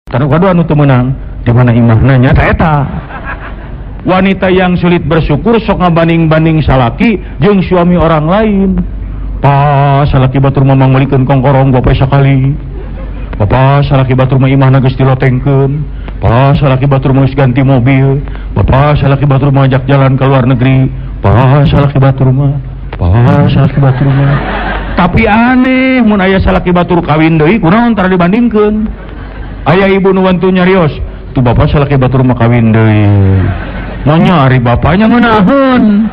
Tanu kadua anu teu meunang di mana imahna nya eta. Wanita yang sulit bersyukur sok ngabanding-banding salaki jeung suami orang lain. Pas salaki batur mah mangmelikeun kongkorong gua poe sakali. Bapak salaki batur mah imahna geus dilotengkeun. Pas salaki batur mah geus ganti mobil. Bapak salaki batur mah ajak jalan ke luar negeri. Pas salaki batur mah. Pas salaki batur mah. Tapi aneh mun aya salaki batur kawin deui kunaon tara dibandingkeun. Aya ibu nu wantu nyarios, tuh bapak salaki batur mah kawin deui. Nanya ari bapaknya ngeunaheun.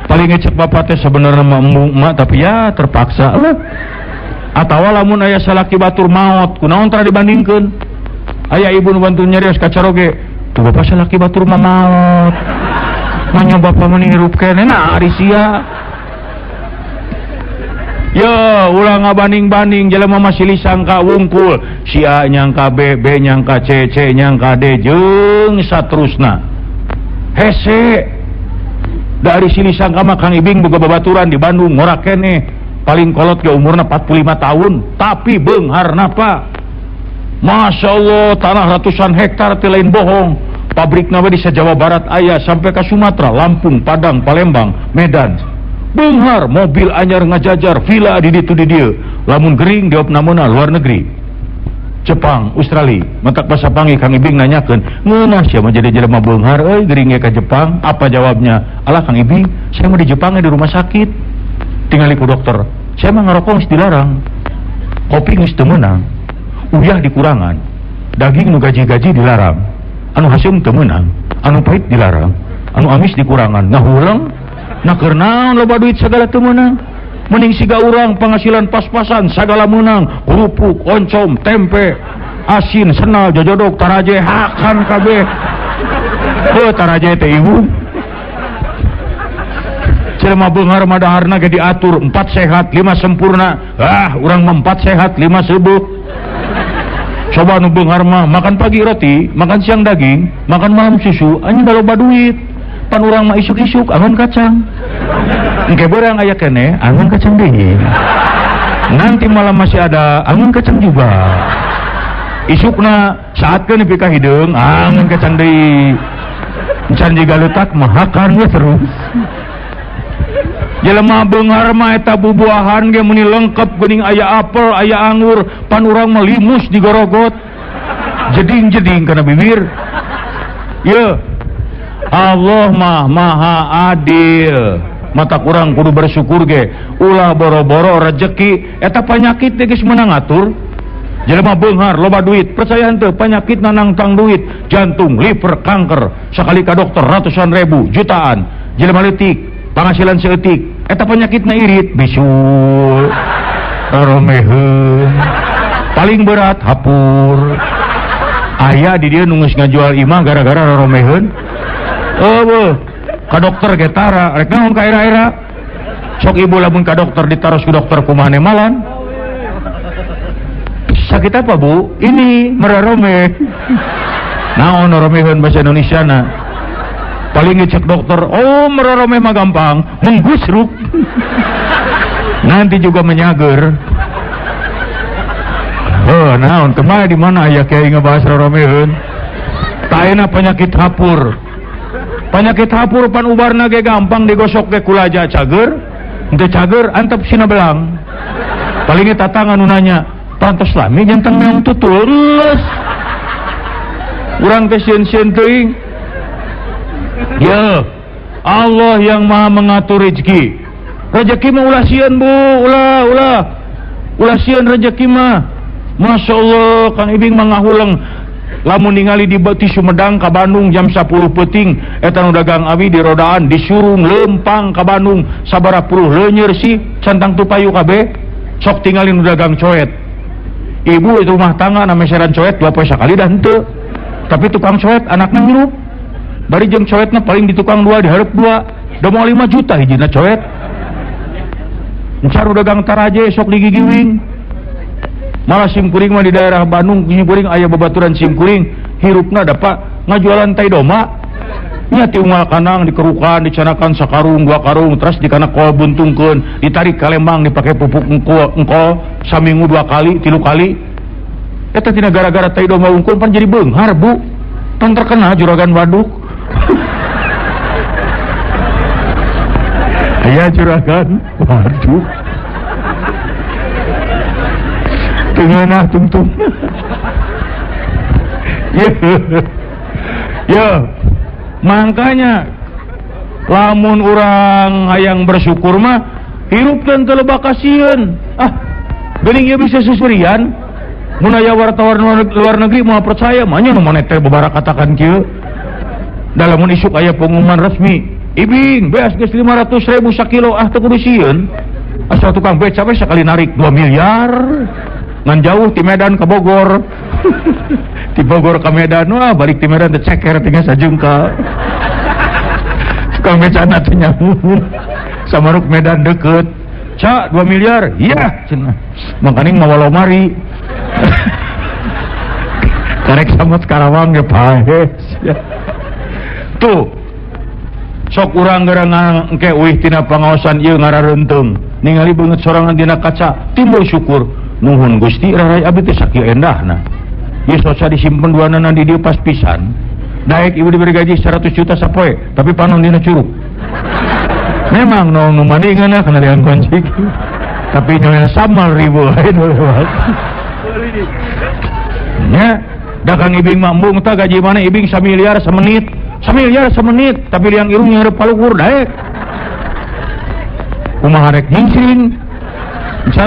Paling ngecek bapak teh sebenarnya mah embung emak, tapi ya terpaksa lah. Atawa lamun aya salaki batur maot, kunaon tara dibandingkeun. Aya ibu nu bantu nyarios ka caroge, tuh bapak salaki batur mah maot. Nanya bapak mah hirup keneh, nah ari sia. Ya, ulah ngabanding-banding jelema mah silih sangka wungkul, si A nyangka B, B nyangka C, C nyangka D jeung saterusna. Hese dari silih sangka mah Kang Ibing boga babaturan di Bandung ngora keneh, paling kolot ge umurna 45 tahun, tapi beungharna Pak. Masya Allah, tanah ratusan hektar teh lain bohong. Pabrikna we di Jawa Barat aya sampai ke Sumatera, Lampung, Padang, Palembang, Medan. Beunghar, mobil anyar ngajajar, villa di ditu di dieu. Lamun gering diopnamena luar negeri. Jepang, Australia, matak basa panggih Kang Ibing nanyakeun, ngeunah sia mah jadi jelema beunghar euy gering ge ka Jepang. Apa jawabnya? Alah Kang Ibing, saya mah di Jepang di rumah sakit. Tingali ku dokter. Saya mah ngarokok geus dilarang. Kopi geus teu meunang. Uyah dikurangan. Daging nu gaji-gaji dilarang. Anu haseum teu meunang. Anu pahit dilarang. Anu amis dikurangan. Ngahuleng. Nah keur naon loba duit segala teu meunang. Mending siga urang penghasilan pas-pasan sagala meunang, kerupuk, oncom, tempe, asin, senal, jojodok, taraje, hakan kabeh. Heuh taraje teh ibu. Jelema beunghar mah daharna ge diatur 4 sehat, 5 sempurna. Ah, urang mah 4 sehat, 5 seubeuk. Coba nu beunghar mah makan pagi roti, makan siang daging, makan malam susu, anjing loba duit. Pan urang mah isuk-isuk angon kacang. Engke beurang aya keneh angon kacang deui. Nanti malam masih ada angon kacang juga. Isukna saatkeun nepi ka hideung angon kacang deui. Encan jiga leutak mah hakan we terus. Jelema beunghar mah eta bubuahan ge meuni lengkap geuning aya apel, aya anggur, pan urang mah limus digorogot. Jeding-jeding kana bibir. Ye. Allah mah maha adil. Mata kurang kudu bersyukur ge. Ulah boro-boro rezeki eta penyakit teh geus meunang ngatur. Jelema beunghar loba duit, percaya henteu penyakit nangtang duit, jantung, liver, kanker, sakali ka dokter ratusan ribu, jutaan. Jelema leutik, penghasilan seeutik, eta penyakitna irit, bisul, romeheun. Paling berat hapur. Aya di dieu nu geus ngajual imah gara-gara romeheun. Eueuh, ka dokter ge tara, rek naon ka era-era. Sok ibu lamun ka dokter ditaros ku dokter kumaha nemalan. Sakit apa bu? Ini merarome. Naon romeheun bahasa Indonesia na? Paling ngecek dokter, oh merarome mah gampang, menggusruk. Nanti juga menyager. Oh, naon kemana di mana aya kiai ngebahas roromeheun? Taena penyakit hapur. Penyakit hapur pan ubarna ge gampang digosok ge kulaja cager, henteu cager antep sina belang. Paling tatangan nu nanya, pantos lami jantan meong tutul geus. Urang teh sieun-sieun teuing. Ya, Allah yang Maha mengatur rezeki. Rezeki mah ulah sieun Bu, ulah ulah. Ulah sieun rezeki mah. Masya Allah, Kang Ibing mah ngahuleng. Lamun ningali di ti Sumedang ka Bandung jam 10 peuting eta nu dagang awi di rodaan disurung lempang ka Bandung sabaraha puluh leunyer sih cantang tupayu kabeh sok tingali nu dagang coet. Ibu itu rumah tangga na meseran coet 2 poe sakali dah henteu. Tapi tukang coet anakna ngirup. Bari jeung coetna paling di tukang 2 dihareup 2. Da moal 5 juta hijina coet. Encar dagang taraje sok digigiwing. Malah simkuring mah di daerah Bandung simkuring aya babaturan simkuring hirupna dapat ngajualan tai doma. Nya ti unggal kanang dikerukan dicanakan sakarung dua karung terus dikana kol buntungkeun ditarik ka Lembang dipake pupuk engkol, engkol saminggu 2 kali 3 kali. Eta tina gara-gara tai domba wungkul pan jadi beunghar, Bu. Pan terkenal juragan waduk. Aya juragan waduk. Teu ngeunah tungtung. Ya, makanya lamun urang hayang bersyukur mah hirup dan teu loba kasieun. Ah, geuning ieu bisa susurian. Mun aya wartawan luar negeri moal percaya, mah nya nu moneter babarakatakan kieu. Da lamun isuk aya pengumuman resmi, ibing beas geus 500.000 sakilo, ah teu kudu sieun. Asal tukang beca we sakali narik 2 miliar. Ngan jauh ti Medan ke Bogor. Ti Bogor ke Medan, wah balik ti Medan teh ceker tinggal sajungka. Tukang becana teh nyamun. Samaruk Medan deket. Ca 2 miliar, iya cenah. Makaning mawa lomari. Karek sama Karawang ge paes. Tuh. Sok urang geura engke uih tina pangaosan ieu ngarareunteung. Ningali beungeut sorangan dina kaca, timbul syukur. Nuhun Gusti rarai abdi teh sakieu endahna. Ieu soca disimpen duanana di dieu pas pisan. Daek ibu diberi gaji 100 juta sapoe, tapi panon dina curug. Memang nu mandi ngeunah kana liang kunci. Tapi nyonya samal ribu lain lewat. Nya, dagang ibing mah embung tah gaji mana ibing samiliar semenit. Samiliar semenit, tapi liang irung nyareup paluhur daek. Kumaha rek nyingsing? Misalnya